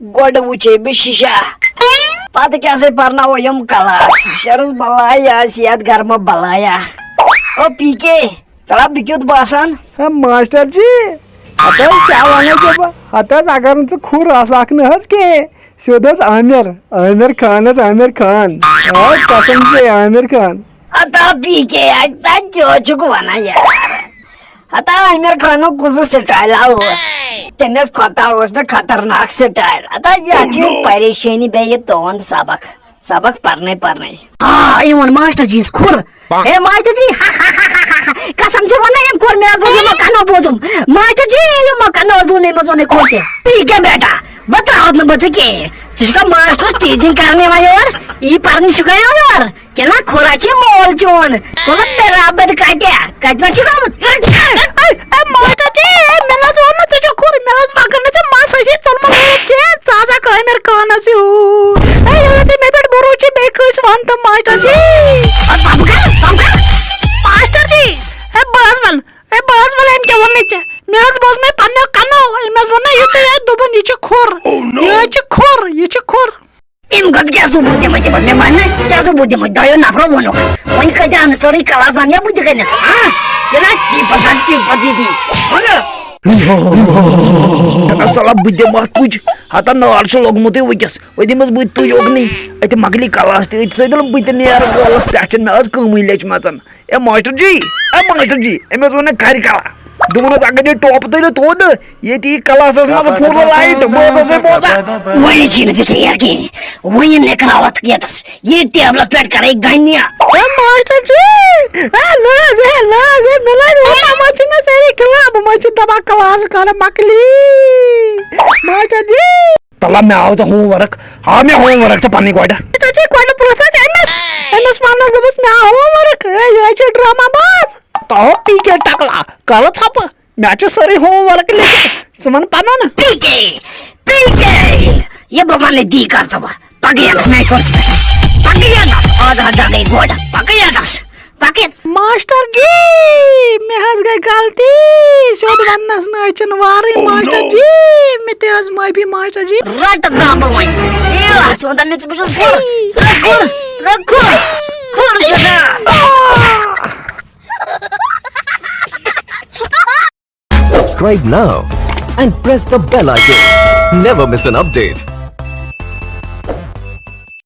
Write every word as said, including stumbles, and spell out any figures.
گۄڈٕ وٕچھے بہٕ شیٖشہ، پتہٕ کیٛاہ سا پرناوو یِم کلاس۔ شرس بلایا، صحت گرمہٕ بلایا۔ او پی کے، ژٕ وَن بہٕ کیُتھ باسان؟ ہے ماسٹر جی، ہتہٕ حظ کیٛاہ وَنو ژےٚ بہٕ؟ ہتہٕ حظ اگر نہٕ ژٕ کھُر آسہٕ ہکھ نہٕ حظ کینٛہہ، سیوٚد حظ عامر، عامر خان حظ، عامر خان۔ آ، قسم سے عامر خان۔ ہتا پی کے، ہتا کیٛاہ چھُکھ وَنان یار؟ ہتا عامر خانُک کُس سٹایلا اوس؟ تٔمِس کھۄتہٕ اوس مےٚ خطرناک سٹایل۔ ہتا یہِ چھِ پریشٲنی بیٚیہِ تُہُنٛد سبق، سبق پرنے پرنے۔ آ، یہِ ووٚن ماسٹر جی یَس کھُر۔ ہے ماسٹر جی، قسم چھِ وَنان أمۍ کوٚر، مےٚ حظ بوٗز یِمو کَنو بوٗزُم۔ ماسٹر جی، یِمو کَنو حظ بوٗز مےٚ، یِمو زوٚن یہِ کھُر ژےٚ۔ ٹھیٖک ہے بیٹا، بہٕ ترٛاوَتھ نہٕ بہٕ ژٕ کِہیٖنۍ۔ ژٕ چھُکھا ماسٹرَس teaching کَرنہِ یِوان یور؟ یی پَرنہِ چھُکھا یِوان یور؟ کِنہٕ کھُرا چھِ مول چون؟ مطلب برابر کَتہِ؟ کَتہِ پٮ۪ٹھ چھُکھ آمُت؟ اے، اے، اے، ماسٹر جی، اے، مےٚ نہ حظ ووٚن نہٕ ژےٚ چھُکھ کھُر، مےٚ حظ مگر نہٕ ژےٚ مَس ٲسی ژوٚلمُت کینٛہہ، ژٕ حظ اکھ عامر خانَس ہیوٗ۔ اے، ییٚلہِ نہٕ ژےٚ مےٚ پٮ۪ٹھ بروسہٕ چھُے، بیٚیہِ کٲنٛسہِ وَن تہٕ ماسٹر جی۔ اے، بَبہٕ کَر، بَبہٕ کَر؟ ماسٹر جی، اے، بہٕ حظ وَنہٕ، اے، بہٕ حظ وَنہٕ، أمۍ کیٛاہ ووٚن نہٕ ژےٚ؟ مےٚ حظ بوٗز مےٚ پنٛنیو کَنو، أمۍ حظ ووٚن نہ یُتُے یوت، دوٚپُن، "یہِ چھُ کھُر، یہِ چھُ کھُر، یہِ چھُ کھُر۔" اَمہِ کھۄتہٕ کیٛاہ ثبوٗت دِمَے ژےٚ بہٕ؟ مےٚ وَن نہ، کیٛاہ ثبوٗت دِمَے؟ دۄیو نفرو ووٚنُکھ۔ وۄنۍ کَتہِ اَنہٕ سٲرٕے کلاس زَن یا بہٕ تہِ کَرنَس؟ ہاں؟ یہِ نا چی پَسنٛد، چی پَسنٛد یہِ دی۔ وَن نہ۔ اَصٕل بہٕ دِمہٕ اَتھ پُج۔ ہَتا نار چھُ لوٚگمُتٕے وٕنکیٚس۔ وۄنۍ دِمَس بہٕ تہِ تُج اوٚکنٕے۔ اَتہِ مۄکلی کلاس تہِ أتھۍ سۭتۍ، بہٕ تہِ نیرٕ گولَس پٮ۪ٹھ، چھَنہٕ مےٚ آز کٲمٕے لیٚچھمَژَن۔ اے ماسٹر جی، اے ماسٹر جی، أمۍ حظ ووٚن نہ کَرِ کَرا۔ دوٚپُن حظ، اگر یہِ ٹوپہٕ تُلِو تھوٚد، ییٚتہِ یی کلاسَس منٛز پھُل لایٹ، بوز حظ، ہے بوز۔ وۄنۍ چھِنہٕ ژٕ ژیر کِہیٖنۍ، وۄنۍ نِکراوَتھ ییٚتَس، یہِ ٹیبلَس پٮ۪ٹھ کَرَے گَنہِ۔ اے ماسٹر جی، اے نہ حظ، اے نہ حظ، اے مےٚ نہ حظ، اے ما چھِ مےٚ سٲری خلاف، بہٕ ما چھِ دَپان کلاس کَرٕ مۄکلی۔ ماسٹر جی۔ تَلہ مےٚ ہاو ژٕ ہوم ؤرٕک، ہاو مےٚ ہوم ؤرٕک ژٕ پَنٕنۍ گۄڈٕ۔ تۄہہِ چھِ گۄڈٕ پرٛژھ حظ أمِس، أمِس وَن حظ دوٚپُس مےٚ ہاو ہوم ؤرٕک، ہے یہِ حظ چھِ ڈرٛاما باز۔ تَہو پی کے ٹَکلا، کَرٕ ژھۄپہٕ، مےٚ چھِ سٲرٕے ہوم ؤرٕک لیکھِتھ، ژٕ وَن پَنُن۔ پی کے، پی کے، یہِ بہٕ وَنہٕ دی کَر ژٕ وۄنۍ، پَکہٕ یَتَس میچ کورسہِ پٮ۪ٹھ، پَکہٕ یَتَس، آز حظ دَگَے گۄڈٕ، پَکہٕ یَتَس۔ پکت۔ ماسٹر جی، مےٚ حظ گٔے غلطی، سیوٚد وننس نہٕ أچھن وارٕے۔ ماسٹر جی، مےٚ تہِ حظ معٲفی ماسٹر جی۔ رٹ دب وۄنۍ۔ اے، اتھ چھِ ونان مےٚ ژٕ، بہٕ چھُس کھُر، ژٕ کھُر، ژٕ کھُر، کھُر چھُ نا۔ Subscribe now and press the bell icon. Never miss an update.